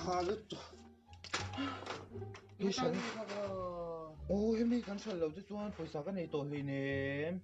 Ha lutuk. Hei hran. Aw hemi kan hran lo te chuan pawisa ka nei tawh hleinem.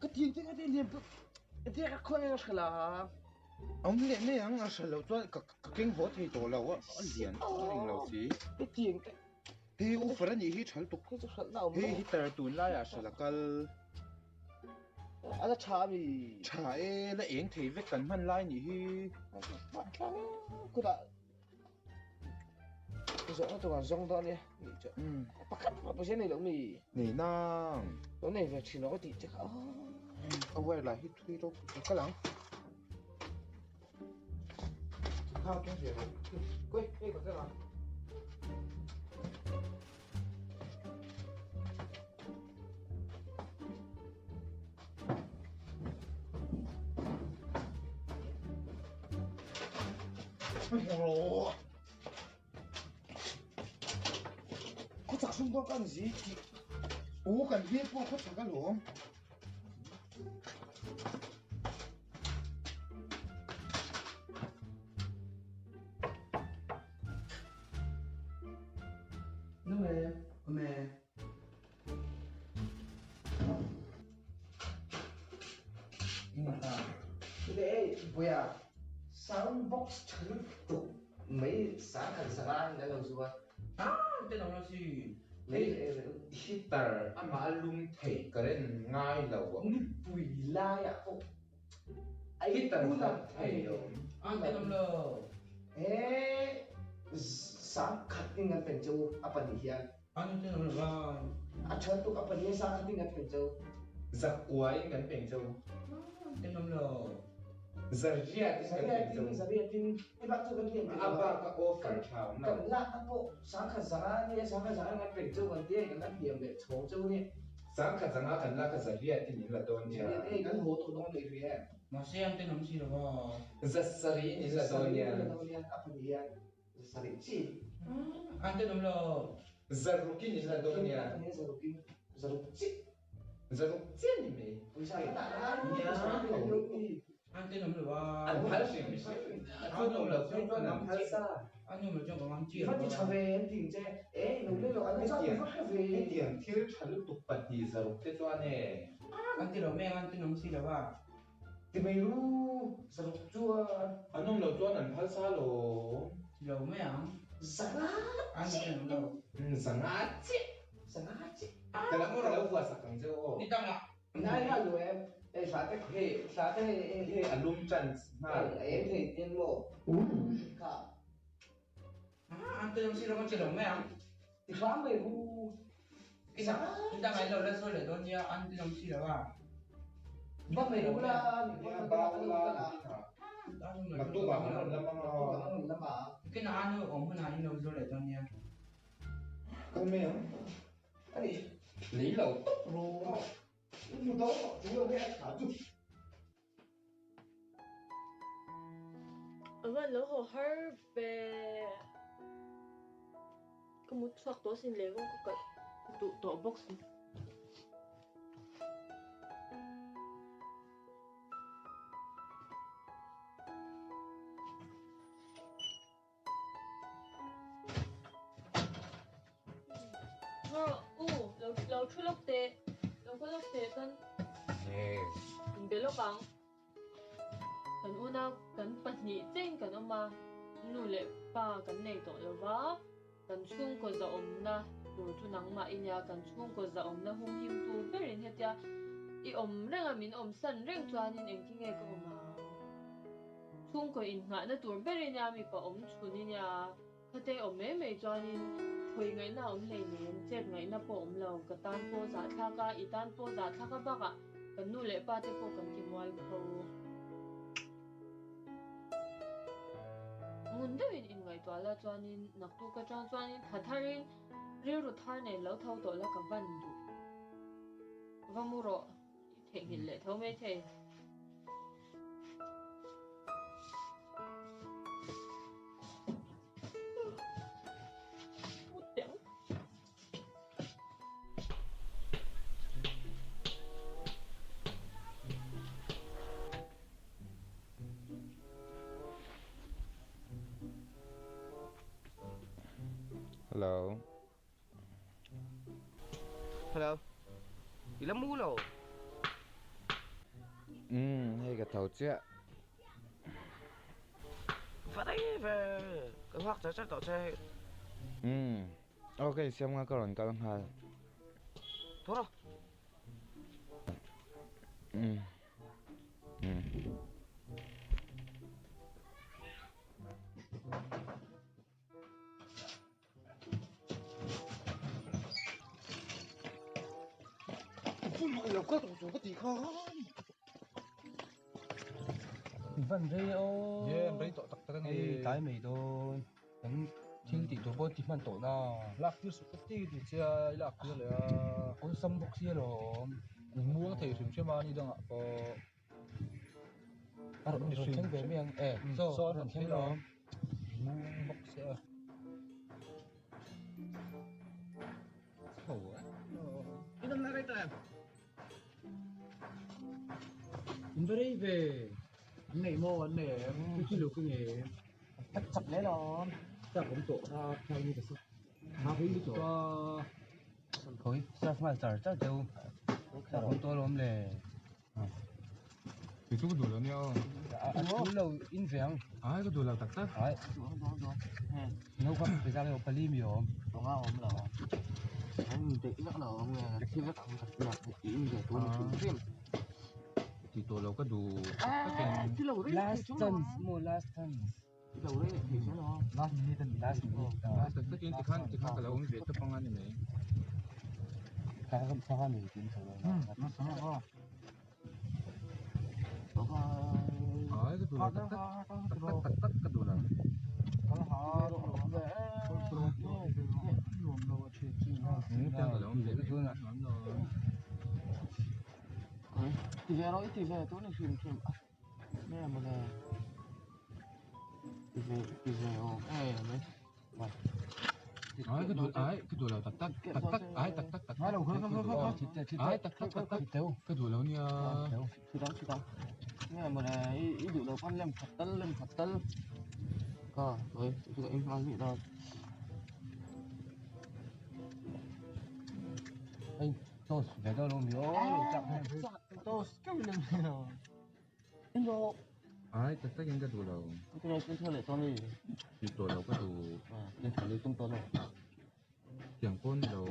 Ka tiang te ka ti liam ka te ka khawi a hre la. Awm leh mai ang a hre lo chuan ka ka keng haw thei tawh lo a a lian a ring lo si. Ka tiang te. Hei uffer a nih hi ṭhal tuk. Hei chu hralh na awm Hei heater tunlaiah hralh a kal. A la ṭha a mi. Ṭha e, la eng thei vek kan hman lai nih hi. Kutah zawhna tur an zawng dawn ania nih chu. Pakhat pawh pawisa nei loh mi. Nei nang. Lo nei ve ṭhin lo ka tih che kha. A wire lah hi thui rawk ka kal ang. Kha keng ve rawh. Khawi hei ka keng ang. Khawchhak sumdawng ka ni si tih aw kan veng pawh khawchhak alawm. Nung e, awm e. Ei, Buia, sound box tha lutuk mai sang khat zanga in a lo zu a. Ah, te lo la si. Lei leh leh. Heater amah a lum thei current ngai lo a. Nipui laiah pawh Heater hot thei awm. An te awm lo. He sang khat in kan pen cheu a pahnih hian. An te awm lo vai. A tha tuk a pahnih hian sang khat in kan pen cheu. Zakua in kan pen cheu. An te awm lo. Zariat in kan pen cheu. Zariat in hei bak chu kan hliam A bak a offer tha awm lo. Kan lak na pawh sang khat zanga nia sang khat zanga kan pen cheu kan tia kan la hliam leh chhawng cheu nia. Sangkhat zanga kan lak a zariat in in la dawn nia. Zariat ei kan haw tawh dawn leh hrih em. Mahse an tenawm si lo a. Zasarih in in la dawn nia. Zasarih in la dawn nia a phun hian zasarih chi. An tenawm lo. Zaruk in in la dawn nia. A phun hian zaruk in zaruk chi. Zaruk chiah ni mai. Pawisa ka dah lai nia. An tenawm lo a. An phal hrim hrim. A tenawm lo chuan chuan an phal sa. An awm lo chuan ka ngam chiah lo a. I va ti tha ve an ti ang che. E i lo le lo an chak i va hre ve. Hetiang thil tha lutuk pahnih zaruk te chuan e. An ti lo mek a, an tenawm si lo a. Ti mai ru. Zaruk chuan. An awm lo chuan an phal sa lo. Ti lo mai ang. Zanga chiah. An tenawm lo. Zanga chiah. Zanga chiah. Ka lo vuah sak ang che aw. Ni dangah. Nai hla lu em hei hla te hei hla te hei hei hei a lum chance nghal a em thei tian maw kha an te si lo chi lo mai ang ti hram mai hu isa ita ngai lo la so le don nia an te si lo a ba mai hu la ni ba la naktu ba kan lama lama kina anu om huna in lo zo le don nia kan mai ang Ani. Lei lo tawp ru. Mu do chu lo nge a tha chu. A van lo haw har ve. Ka mut chhuak tawh sin leh kawng ka kalh duh tawh bawk si. U, lo lo thu lawk teh, lo kal lawk teh kan inbe lawk ang. Kan unau kan pahnih cheng kan awm a, nu leh pa kan nei tawh lo va, kan chhungkaw zahawmna tur chu nangmah i nia, kan chhungkaw zahawmna humhim tur berin hetia i awm reng a, min awmsan reng chuanin engtin nge ka awm ang? Chhungkaw innghahna tur ber i nia, mipa awm chhun i nia, khate awm mai mai chuanin thawi ngaihna a awm hleinem, chet ngaihna pawh a awm lo, ka tan pawh zahthlak a, i tan pawh zahthlak a bakah kan nu leh pa te pawh kan ti mual kho. Ngun deuhin inngaihtuah la chuanin naktuk atang chuanin tha tharin rilru thar nen lo tho tawh la ka van duh. Va mu rawh. I theihnghilh leh tho mai thei. Hello. Hello. I la mu lo. Umm hei ka tho chiah. Va rei ve. Ka nghak char char tawh che. Umm aw ka insiam nghal ka rawn kal nghal. Tho rawh. Umm umm. Van rei aw. Ye an rei tawh tak tak a ni. Hei tlai mai dawn. Kan thil tih tur pawh ti hman tawh na. Lak tir suh ka ti ti che a i lak tir leh a. Awlsam bawk sia lawm. Muang thei hrim hrim a ni dangah pawh. A rawn thleng ve mai ang e chaw a rawn thleng lawm muang bawk sia chho a in va rei ve an nei maw an nei em chu chu lo ka nge tak chak hle lawm chak awm tawh kha kha ni ka sa ha pui lutuk a khawi serve nghal char char teu chak awm tawh alawm le. Kei chu ka duh lo nia aw. A thu lo in ve ang. Ai ka duh lo tak tak. Ai. No kha pe zak emaw pali mi awm. Tonga awm lo. An deih vek lo awm nge thi vek ang ka tia in ve tur ni hrim hrim. Ti tawh lo ka duh tak tak in. Last chance maw last chance. Last minute a ni. Last minute. Last tak tak in tikhan tikhan ka lo awm ve tawp anga ni mai. Ai ka duh lo tak tak tak tak tak tak ka duh lo. Tiang ka lo awm ve mai. Ti ve rawh i ti ve tur ni hrim hrim. Nge mawle ti ve ti ve awm em mai Ai ka duh ai ka duh lo tak tak tak tak ai tak tak tak ai tak tak tak tak ka duh lo nia thi dang thi dang nge mawle i duh lo pawn lem khat tal lem khat tal ka oi chu ka in nghal nih dawn hei toast ve dawn lo mi aw toast keuh lem lo Ai tak tak in ka duh lo. Ti tawh lo ka duh. Tiang pawh ni lo.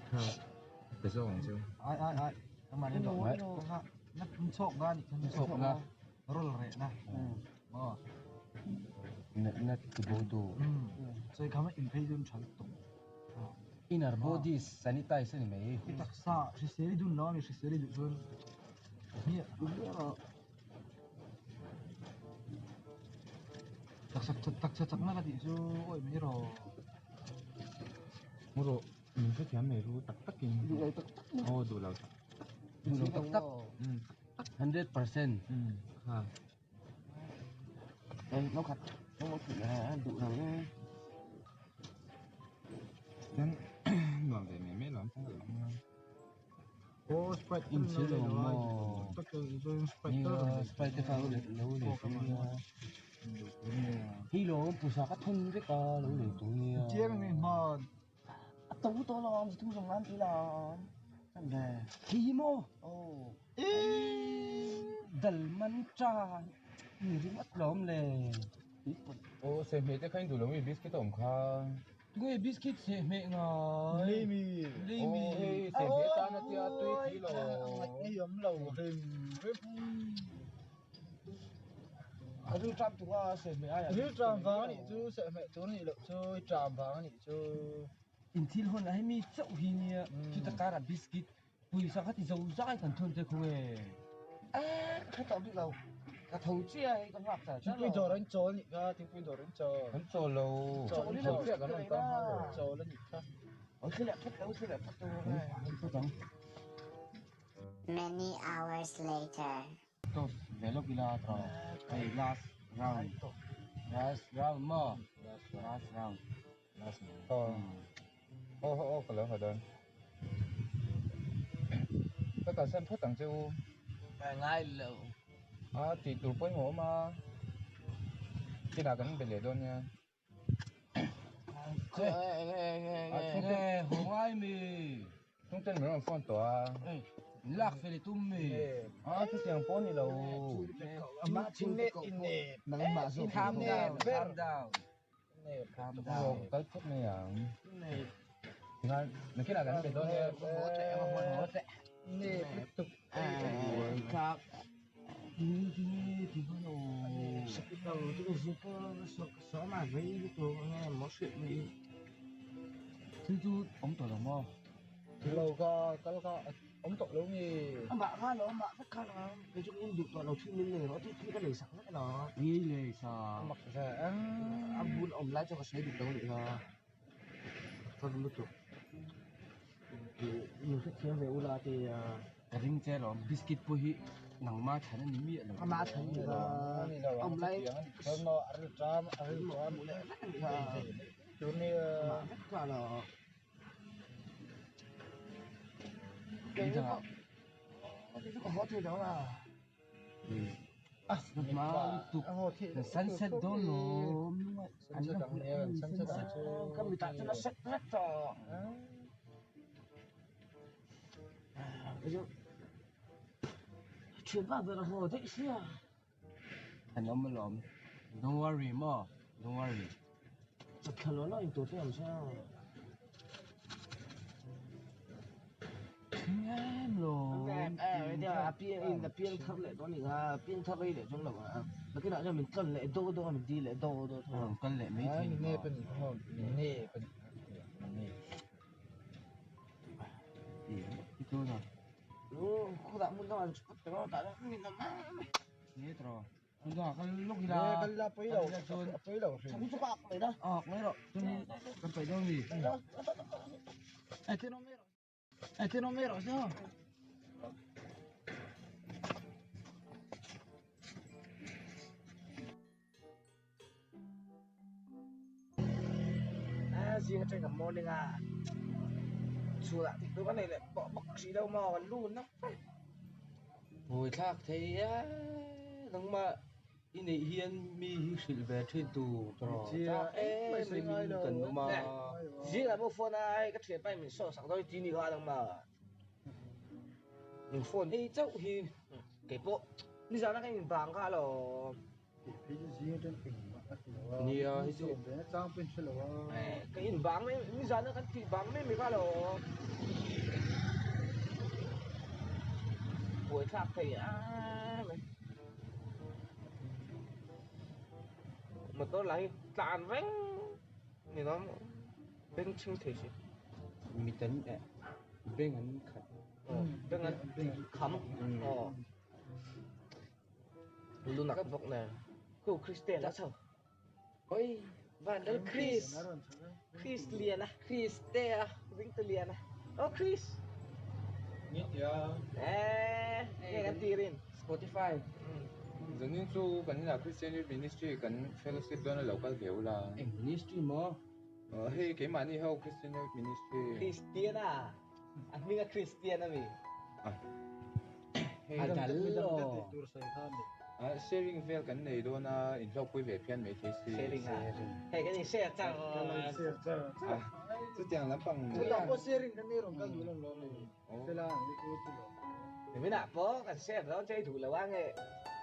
Kha pe zawk ang chu. Natna ti bo tu. Inner body sanitize a ni mai. Mu rawh min hrethiam mai ru tak tak in. Aw duh lo tak. Duh lo tak tak. 100%. Kha. Chuan nuam ve mai mai lo an thang lo ang a. Inchhir lo maw? Nia Sprite te kha lo lei tur nia. Hei lo pawisa ka thawn vek a lo lei tur nia. Hei hi maw? Dal man cha ni ringawt lawm le. Aw sehmeh te kha in duh lo mi biscuit a awm kha. Tunge biscuit sehmeh ngai? Lei mi. Aw hei sehmeh tan a tia tui thei lo. In thil hawn ah hi mi chauh hi nia chuta karah biscuit pawisa kha ti zo zai kan thawn te khaw e. Kan chawl lo. Chawl chiah kan rawn kal nghal lo. Many hours later. Toast ve lawk ila tawh hei last round last round maw last round Aw aw aw ka lo ha dawn. kalsan phawt ang che u. Ngai lo. A tih tur pawimawh awm a, kinah kan be leh dawn nia. Haw ngai mi. Chhungten min rawn phone tawh a. Lak fel i tum mi. A chutiang pawh a ni lo. Calm down, calm down. Kal phawt mai ang. Nakinah kan be dawn nia. Thil chu awm tawh lo maw? Lo ka kal kha awm tawh lo nge? Amah kha lo amah vek kha lo kei chu in duh tawh lo thil min nei rawh tih thil ka nei sak vek lo. Ni lei sak. Amak ve ang. A bul awm lai chu ka sawi duh lo anih kha. Ka lutuk. Min hrethiam ve ula ti a. Ka ring che alawm, biscuit pawh hi nangma thlan a ni miah lo. Amah thlan ni lo, awm lai amah vek kha lo. Kei chu ka haw thei lo a. A hma lutuk, sunset dawn lawm, an la hmu em sunset. Ka mitah chuan a set vek tawh. Thianpa ber a haw daih sia. An awm alawm, don't worry maw, don't worry. Chawthla law law in tur te awm sia. Thing em lawm. A piang a piang thar leh dawn a ni kha, piang thar rei leh chuang lo a. Nakinah chuan min tlawn leh dawk dawk a, min dil leh dawk dawk a. Rawn kal leh mai thei ni maw. Zing atang kan morning a chhunah tih tur ka nei leh pawh bawk si lo maw kan lu na vek. Hawi thlak thei e nangmah i neih hian mi hi hrilh ve thin tur tawh em em in kan awm a. Zingah pawh phone a hei ka thianpa in min sawn sak dawn ti ni kha nangmah min phone hei chauh hi keipawh nizana ka inbang kha alawm. Nia hei chu Ka in bang mai nizan a kan tih bang mai mai kha lo buai thlak thei a mai motor lah hi tlan reng ni lo beng chhing thei si mitan eh beng an khat beng an kham aw. Lunak bawk nen khu Christian a chho oi van dal Chris Chris lian a Chris te a ring tu lian a oh Chris eh nge kan tirin Spotify Zanin chu kan inah Christian Youth Ministry kan fellowship dawn a lo kal ve ula. Eng ministry maw? Hei keimahni ho Christian Youth Ministry. Christian a A hming a Christian a mi. A dal aw. Sharing vel kan nei dawn a, inhlawkpui ve phian mai thei si. Sharing a. Hei kan in share char. Chutiang lampang. Chutah pawh sharing kan nei rawn kal duh lo lawm ni. Fela ang ni chu lo. Niminah pawh kan share dawn che i duh lo a nge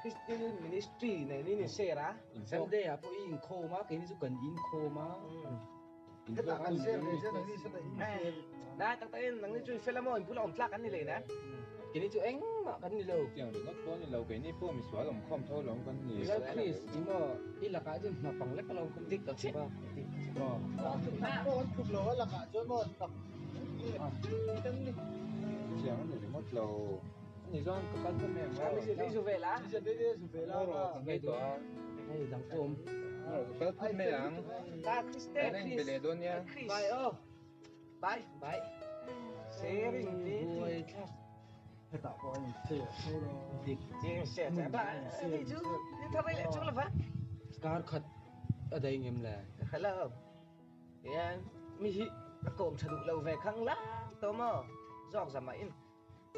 Christian Ministry nen in in share a. Sunday ah pawh i inkhawm a, keini chu kan inkhawm a. Na tak tak in nang ni chu i fel a maw in bula awm tlak an ni leh na. Keini chu engmah kan ni lo. Tiang ringawt pawh a ni lo, keini pawh misual awm khawm tho lo kan ni. Lal Chris i maw i lakah chuan hna pang lek a lo awm dik tak chip a. Pawh an tluk lo a lakah chuan maw tak Tiang a ni ringawt lo. Ani chuan ka kal phawt mai ang maw. Ni zu vel a. Ka ngei tawh a. Hei dang pawh awm. Ka kal phawt mai ang. Ta Kriste Kan in be leh dawn nia. Chris. Bye oh. Bye bye. Sharing ti. Buai thlak. Hetah pawh an in share tho lo. Dik chiang share cha ba. Ni chu ni thar leh chu lova. Kar khat a dai ngem le. Hello. Hian mi hi a kawm tha duh lo ve khang la to maw. Zawk zama in.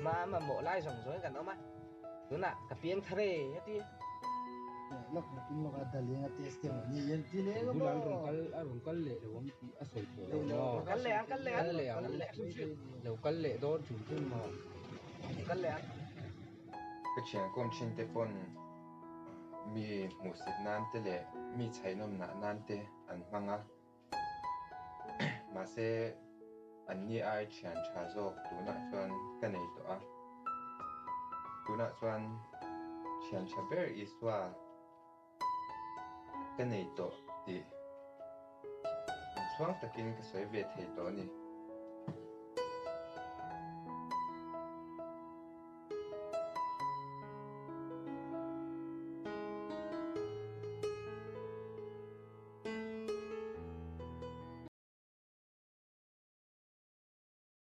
Ma mamawh lai zawng zawngin kan awm a, tunah ka piang thar e a ti. Lawk nakin lawk a Dalenga testimony an ti leh emaw. Bulah an rawn kal a rawn kal leh lo ang tih a sawi theih loh maw. Kal leh ang kal leh ang. Kal leh ang. Lo kal leh dawn hrim hrim maw. Kal leh ang. Ka thian kawm thin te pawn mi hmuhsit nan te leh mi chhainawm nah nan te an hmang a. Mahse, anni ai thian tha zawk tunah chuan ka nei tawh a. Tunah chuan thian tha ber Isua ka nei tawh tih inchhuang takin ka sawi ve thei tawh a ni.